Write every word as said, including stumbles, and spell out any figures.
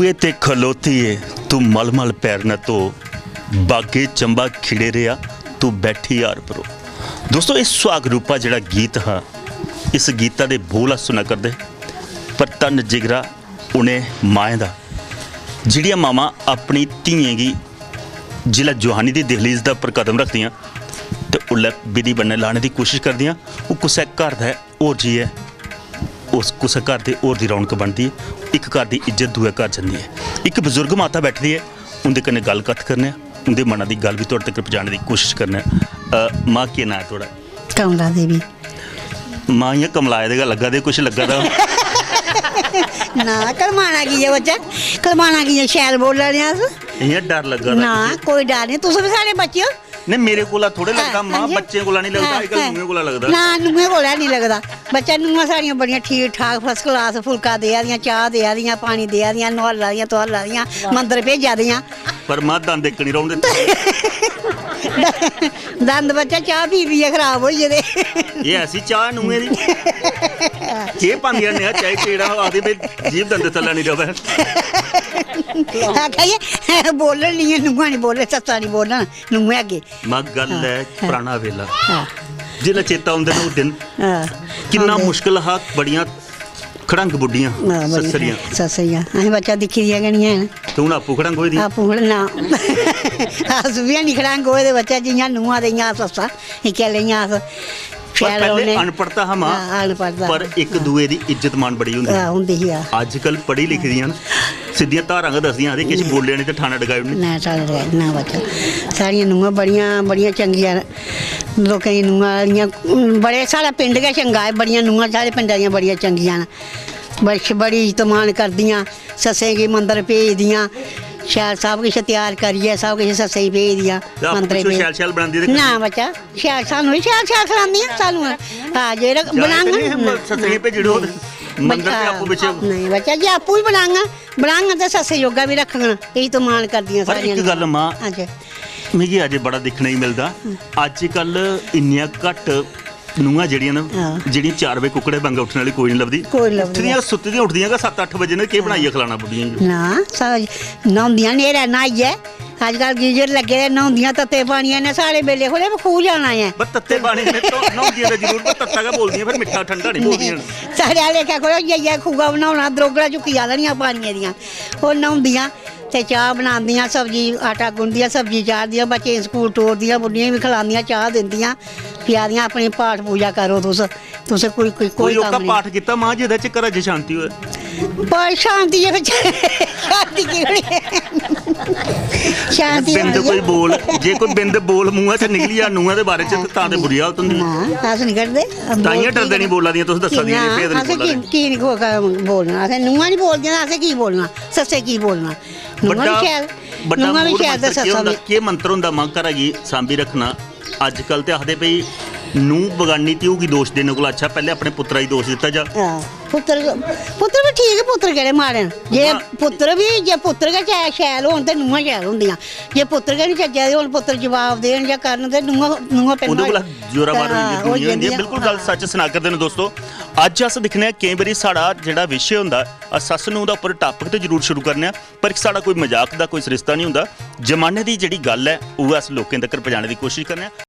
ए ते खलोती ए, तू मलमल पैर न धो, बागे चंबा खिड़े रेहा, तू बैठी हार परो। दोस्तो, इस सुहाग रूपा जेह्ड़ा गीत हा, इस गीता दे बोल अस सुना करदे, पर धन्न जिगरा उ'नें माएं दा, जेह्ड़ियां मावां अपनी धियें गी जिसलै जुआनी दी दहलीज दा पर कदम रखदियां ते उल्लै विधि बन्नै लाने दी कोशश करदियां, ओह् कुसै घर दा होर जाइयै उस कुसै घर दे होर दी रौनक बनदी ऐ, इक घर दी इज्जत दूए घर जंदी ऐ। इक बजुर्ग माता बैठी दी ऐ, उं'दे कन्नै गल्ल कत्थ करने आं, उं'दे मना दी गल्ल बी थुआढ़े तगर पजाने दी कोशश करने आं। अ, मां, केह् नांऽ ऐ थुआढ़ा? कमला देवी। मां, इ'यां कमलाए दे गै लग्गा दे, कुछ लग्गा दा? ना, कलमाना की ऐ बच्चा? कलमाना की ऐ? शैल बोला ने अस। इ'यां डर लग्गा दा ना, कुछ? कोई डर निं, तुस बी साढ़े बच्चे ओ। नहीं, मेरे कोला थोड़े लगदा, हां, मां, हां जी। बच्चें कोला नहीं लगदा, हां, अजकल हां। नूहें कोला लगदा। ना, नूहें कोला नहीं लगदा। बच्चा, नूहां साढ़ियां बड़ियां ठीक ठाक, first class, फुलका देआ दियां, चाह् देआ दियां, पानी देआ दियां, नुहाला दियां, तुहाला दियां, मंदर भेजा दियां। पर मां, दंद इक नहीं रौह्न दित्ते। दंद, बच्चा, चाह् पी पियै खराब होई गेदे। एह् ऐसी चाह् नूहें दी। केह् पांदियां नेहा चाही च जेह्ड़ा आखदे भाई जीभ दंद थल्लै नहीं रवै। आखा जे बोलन नहीं ऐ, नूहां नहीं बोलन, सस्सा नहीं बोलन, नूहें अग्गें। मां, गल्ल हां, ऐ हां। पराना वेला। हां। जिसलै चेता औंदे न ओह् दिन, हां। किन्ना औंदे। मुश्कल हा, बड़ियां खड़ंग बुड्ढियां, हां, बड़ियां सस्सरियां। सस्सरियां। असें बच्चा दिक्खी दियां गै निं हैन। ते हून आपूं खड़ंग होई दी। आपूं खड़-, ना। अस बी हैनी खड़ंग होए दे बच्चा, जि'यां नूहां ते इ'यां सस्सां, इक्कै लेइयां अस। पर शैल पैह्ले रौह्ने। अनपढ़ता हा, मां। हां, अनपढ़ता। पर इक हां। दूए दी इज्जत मान बड़ी होंदी हां, ही। होंदी ही, हां। अज्जकल पढ़ी लिखी दियां न, सिद्धियां धारां गै दसदियां, आखदे किश बोलेआ निं ते ठाणा डकाई ओड़ने। ना, ठाणा डकाई, ना बच्चा। साढ़ियां नूहां बड़ियां, बड़ियां चंगियां न। लोकें दी नूहां इ'यां, बड़े, साढ़ा पिंड गै चंगा ऐ, बड़ियां नूहां साढ़े पिंडा दियां बड़ियां चंगियां न। बड़ी, बड़ी इज्जत मान करदियां, सस्सें गी मंदर भेजदियां, शैल सब किश त्यार करियै सब किश सस्सें गी भेजदियां, ते आपूं मंदरै पिच्छों भेज-, शैल-शैल बनांदी ते ना खंदी? बच्चा, शैल, सानूं बी शैल-शैल खलांदियां, सानूं, हां, जेह्ड़ा जाच ते बनाङन, नेईं, ना, सस्सें गी ना, भेजी ओड़ो, नेईं। मंदर ते बच्चा, आपूं पिच्छें। नेईं बच्चा, जे आपूं बी बनाङन, बनाङन ते सस्सें जोगा बी रक्खङन, इज्जत मान करदियां पर सारियां इक गल्ल नूहां। मां, हां जी। मिगी अजें बड़ा दिक्खने गी मिलदा, अज्जकल इन्नियां घट्ट नूहां जेह्ड़ियां न, हां। जेह्ड़ियां चार बजे कुक्कड़ै आंगर उट्ठने आह्ली कोई निं लभदी। कोई निं लभदी। उठदियां, सुत्ती दियां उठदियां गै सत्त अट्ठ बजे न, केह् बनाइयै खलाना बुड्ढियें गी? ना, सा-, न्हौंदियां न्हेरै न्हाइयै, अजकल गीजर लग्गे दे, न्हौंदियां तत्ते पानियै नै। साढ़े बेल्लै थोह्ड़े खूह् जाना ऐ। बस तत्ते पानी नै तो न्हौंदियां ते जरूर, पर तत्ता गै बोलदियां, फिर मिट्ठा ठंडा निं बोलदियां न। साढ़े आह्ले लेखा कोई जाइयै खूहा न्हौना, द्रोगड़ा चुक्की आह्लनियां पानियै दियां। ओह् न्हौंदियां ते चाह् बनांदियां, सब्जी, आटा गु'नदियां, सब्जी चाढ़दियां, बच्चें गी स्कूल टोरदियां, बुड्ढियें गी बी खलांदियां, चाह् दिंदियां, फ्ही आखदियां, "अपनी पाठ पूजा करो तुस, तुसें कोई, कोई, कोई कोई ओह्का कम्म नेईं।" पाठ कीता मां, जेह्दे च घरा च शांति होऐ? पर शांति ऐ, बिच शांति की होनी? शांति बिंद होंदी ऐ। कोई बोल, जे कोई बिंद बोल मुंहै च निकली जा नूंहां दे बारे च, ते तां ते बुरी हालत होंदी ऐ। ना, अस निं कड्ढदे। ताइयें बोलदे डरदे निं गै। बोला दियां तुस, दस्सा दियां ना, निं, भेत निं असें खोला की, दे। की निं खो-, बोलना? असें नूंहां निं बोलदियां, असें की बोलना? सस्सै की बोलना? नूंहां बी बड्डा, शैल, बड्डा नूंहां बी मूल शैल ते मंत्र केह् सस्सां होंदा? बी। केह् मंत्र होंदा मां घरा गी सांभी रक्खना? अज्जकल ते आखदे भई नूंह् बगानी ध्यू गी दोश देने कोला अच्छा पैह्लें अपने पुत्तरा गी दोश दित्ता जा। हां, पुत्तर, पुत्तर बी ठीक, पुत्तर केह्ड़े माड़े न? जे उ'आं पुत्तर बी, जे पुत्तर गै शै-, शैल होन ते नूंहां शैल होंदियां। जे पुत्तर गै निं चज्जै दे होन, पुत्तर जवाब देन जां करन ते नूंहां, नूंहां पैह्लें ओह्दे कोला जोरावर होई हां, जंदी, होई दुनिया होंदी ऐ। जंदियां। बिल्कुल गल्ल हां। सच्च सना करदे न दोस्तो। अज्ज अस दिक्खने आं केईं बारी साढ़ा जेह्ड़ा विशे होंदा, अस सस्स नूंह् दा उप्पर topic ते जरूर शुरू करने आं, पर साढ़ा कोई मजाक दा कोई सरिस्ता निं होंदा। जमाने दी जेह्ड़ी गल्ल ऐ, उ'ऐ अस लोकें तगर पजाने दी कोशश करने आं।